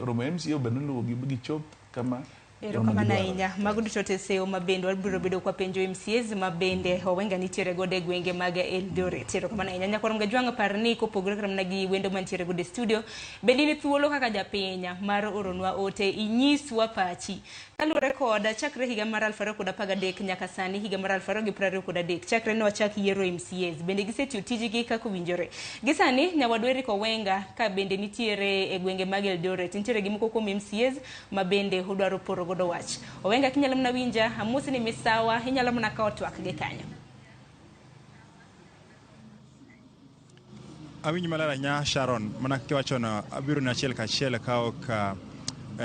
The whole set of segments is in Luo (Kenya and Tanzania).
Romo MCA obedo ni luwogi gichop kama Erokamano ahinya. Mago duto te seyo ma bende wabiro bedo kwa penjo MCAs ma bende Owenga nitiere godo e gwenge mag Eldoret. Erokamano ahinya. Nyakwar Mgajwang' par ni kopogore kata mana gi wendo mantiere godo e studio, bende in thuolo kaka japiny mar oronwa ote inyiswa pachi. Kaluwore kod chakre higa mar 2013 nyaka sani higa mar 2023 chakre ne wachak yiero MCAs bende gisetiyo tijgi kaka owinjore. Gi sani nyawadwa Eric Owenga ka bende nitiere e gwenge mag Eldoret nitiere gi moko kuom MCAs ma bende udwaro poro godo wach. Owenga kinyalo mana winja, amosi ni misawa, inyalo mana kawo twak gi kanyo. Awinji maler ahinya Sharon, mana kaka iwachono, abiro ni achiel kachiel ka ok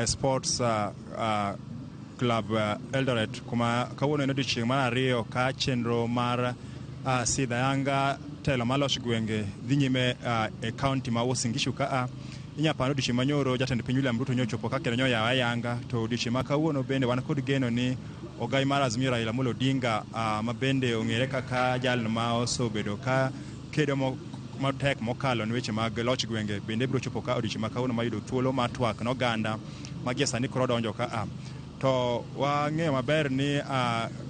sports club Eldoret kuma kawuono en odiochieng' mar ariyo ka chenro mar sidho ayanga telo mar loch gwenge dhi nyime e county ma Uasin Gishu kaa. Inya paro odiochieng' manyoro jatend piny William Ruto nyochopo ka kendo nyoyawo ayanga, to odiochieng' ma kawuono bende wan kod geno ni ogai mar Azimio Raila Amolo Odinga ma bende ong'ere kaka jal ma osebedo ka kedo matek mokalo ne weche mag loch gwenge bende biro chopo ka odiochieng' ma kawuono mayudo thuolo mar twak ne oganda ma gie sani koro donjo ka a. To wang'eyo maber ni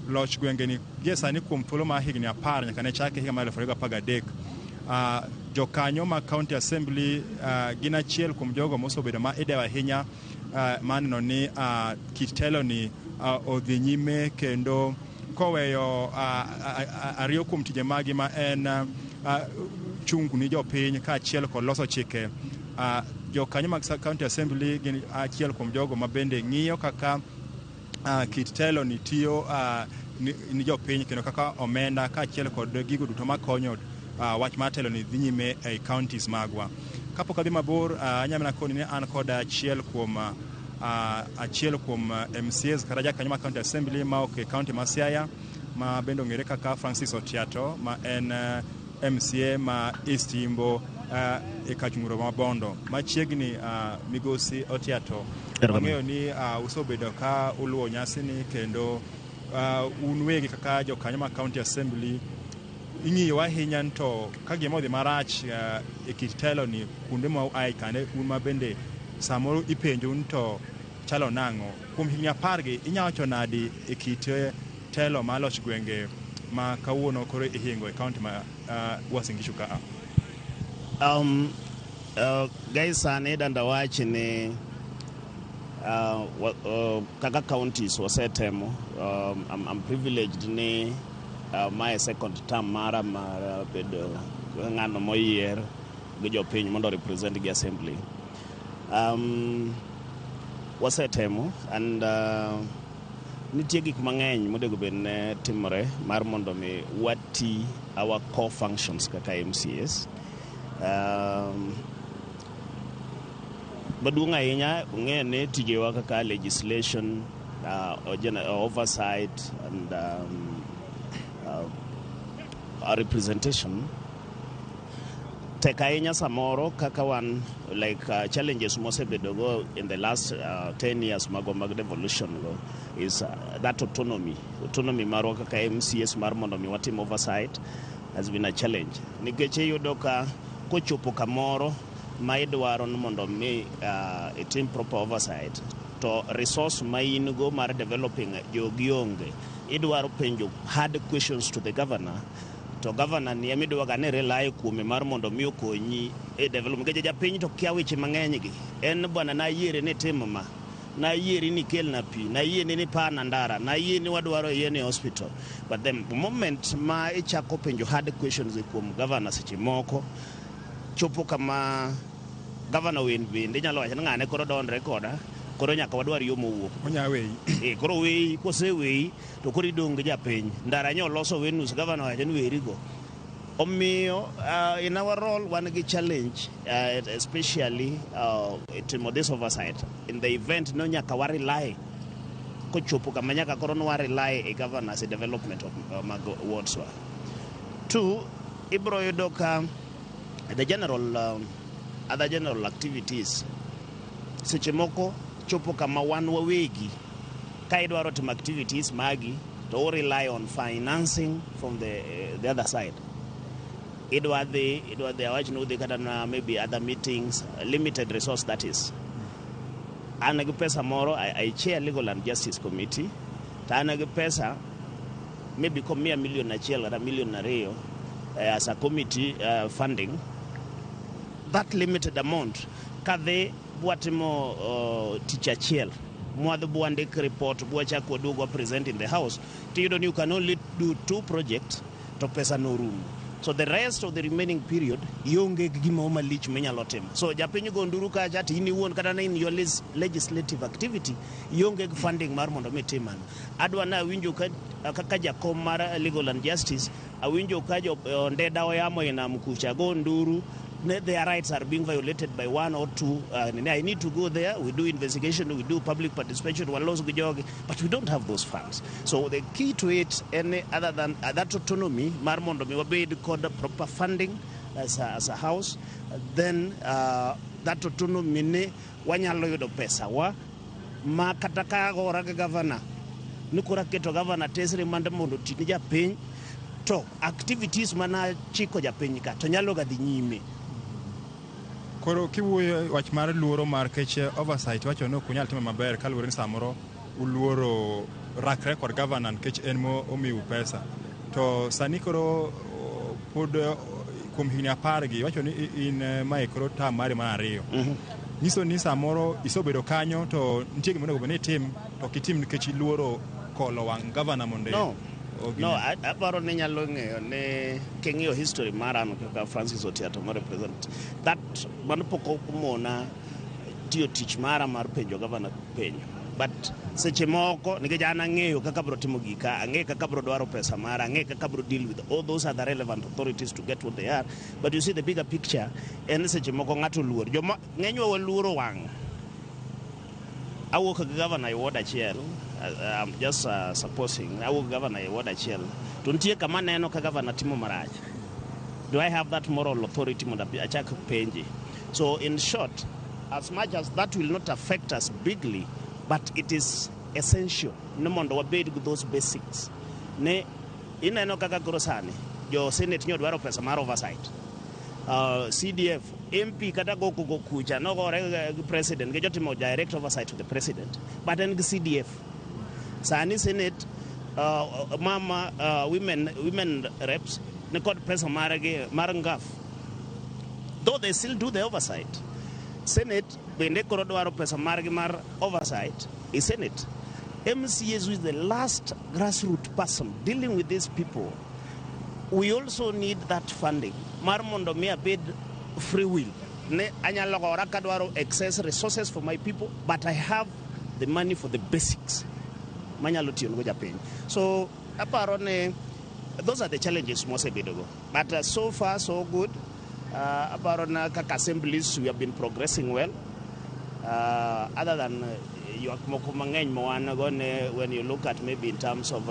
loch gwenge ni gie sani kuom thuolo mar higni 10 nyaka ne chake higa mar 2013 jokanyo mag County Assembly gin achiel kuom jogo mosebedo ma idewo ahinya mar neno ni kit telo ni odhi nyime kendo koweyo ariyo kuom tije magi ma en chung' ni jopiny kaachiel kod loso chike. Jokanyo mag County Assembly gin achiel kuom jogo ma bende ng'iyo kaka kit telo ni tiyo ni jopiny kendo kaka omenda kaachiel kod gigo duto makonyo wach mar telo ni dhi nyime e counties magwa. Kapok adhi mabor, anyalo mana koni ni an kod achiel kuom MCAs kata jakanyo mar County Assembly ma ok e county ma Siaya ma bende ong'ere kaka Francis Otiato ma en MCA ma East Yimbo e Kachunguro ma Bondo. Machiegni migosi Otiato, wang'eyo ni usebedo ka uluwo nyasi ni kendo un wegi kaka jokanyo mag County Assembly ing'iyo ahinya to ka gima odhi marach e kit telo ni kuonde ma uae kande un ma bende samoro ipenjo ni to chalo nang'o. Kuom higni 10 gi inya wacho nadi e kit telo mar loch gwenge ma kawuono koro ihingo e county ma Uasin Gishu ka a? Gai sani danda wach ni kaka counties wasetemo, I'm privileged ni mae second term mara mar bedo ng'ano moyier gi jopiny mondo represent gi assembly. Wasetemo and nitie gik mang'eny monego bed ne timore mar mondo mi wati our core functions kaka MCAs. Maduong' ahinya ung'eyo ni tijewa kaka legislation, oversight and representation tek ahinya samoro kaka wan like challenges mosebedogo in the last 10 years magwa mag devolution go is that autonomy marwa kaka MCAs mar mondo mi watim oversight has been a challenge nikech iyudo ka kochopo kamoro ma idwaro ni mondo mi itim proper oversight to resource ma in go mar developing jogi onge. Idwaro penjo hard questions to the governor, to governor ni ema idwaga ni rely kuome mar mondo mi okonyi e development nikech japiny to kia weche mang'eny gi en bwana nayiere ni tim ma nayieri ni kelna pi, nayieni ni pana ndara, nayieni wadwaro yien e hospital. But the moment ma ichako penjo hard questions kuom governor, seche moko chopo kama governor wen bende inyalo wacho ni ng'ane koro dondre koda, koro nyaka wadwar yo mowuok. Onya weyi. E, koro weyi, koseweyi to koro idong' gi japiny. Ndara nyo loso we nus, governor wacho ni werigo. Omiyo in our role wan gi challenge, especially timo this oversight in the event no nyaka wa rely kochopo kama nyaka koro nwa rely e governors e development of mag wards wa. Two, ibro yudo ka the general other general activities seche moko chopo kama wan wawegi ka idwaro timo activities magi to u rely on financing from the other side. Idwa dhi awach ni udhi kata na maybe other meetings, limited resource that is. An gi pesa moro, I chair Legal and Justice Committee, to an gi pesa maybe komiya million 1 kata million 2 as a committee funding, that limited amount kadhi bwatimo tich achiel mwadhi bwandik report, bwachak waduog wa present in the house, tiyudo ni you can only do two projects to pesa norumo. So the rest of the remaining period ionge gi gimoro malich minyalo timo. So japiny go nduru kacha, to in iwuon kata in your legislative activity ionge gi funding mar mondo mi itim mano. Adwa na awinjo ka kaka jakom mar Legal and Justice, awinjo ka jo Ndeda oyamo e nam kucha go nduru ne their rights are being violated by one or two. I need to go there, we do investigation, we do public participation, walos gi jogi, but we don't have those funds. So the key to it, any other than that autonomy mar mondo mi wabed kod proper funding as a house, then that autonomy ni wanyalo yudo pesa wa ma kata ka agora gi governor ni koro aketo governor tesre mande mondo oti ni japiny, to activities mana chiko japiny ka to nyalo ga dhi nyime. Koro kiwuoyo wach mar luoro mar kech oversight, wacho ni ok unyal timo maber kaluwore ni samoro uluoro rakre kod gavana nikech en mo omiu pesa. To sani koro pod kuom higni 10 gi iwacho ni in mae koro term mari mar ariyo. Nyiso ni samoro isebedo kanyo to nitie gima onego bed ni itim to ok itim nikech iluoro kolo wang' gavana mondo No. No, aparo ni nyalo ng'eyo ni king'iyo history mara an kaka Francis Otiato ma represent that, mano pok omona tiyo tich mara mar penjo gavana penjo. But seche moko nikech an ang'eyo kaka bro timo gika, ang'eyo kaka bro dwaro pesa mara, ang'eyo kaka bro deal with all those other relevant authorities to get what they are. But you see, the bigger picture en seche moko ng'ato luor, joma ng'enywa waluoro wang'. Awuok gi gavana e ward achiel, I'm just supposing awuok gi gavana e ward achiel to nitie kama aneno ka gavana timo marach, do I have that moral authority mondo achak penje? So in short, as much as that will not affect us bigly, but it is essential ni mondo wabed gi those basics. Ne ineno kaka koro sani jo senate nyo dwaro pesa mar oversight, CDF, MP kata go koko kucha nogore gi president gi jotimo direct oversight to the president, but en gi CDF. Sani senate, mama, women reps ni kod pesa margi mar ngaf, though they still do the oversight. Senate bende koro dwaro pesa margi mar oversight i senate. MCAs, who is the last grassroots person dealing with these people, we also need that funding mar mondo mi abed free will ne anyalo gora kadwaro excess resources for my people, but I have the money for the basics manyalo tiyogo japiny. So aparo ni those are the challenges mosebedogo, but so far so good. Aparo na kaka assemblies we have been progressing well, other than ywak moko mang'eny ma wan go ne when you look at maybe in terms of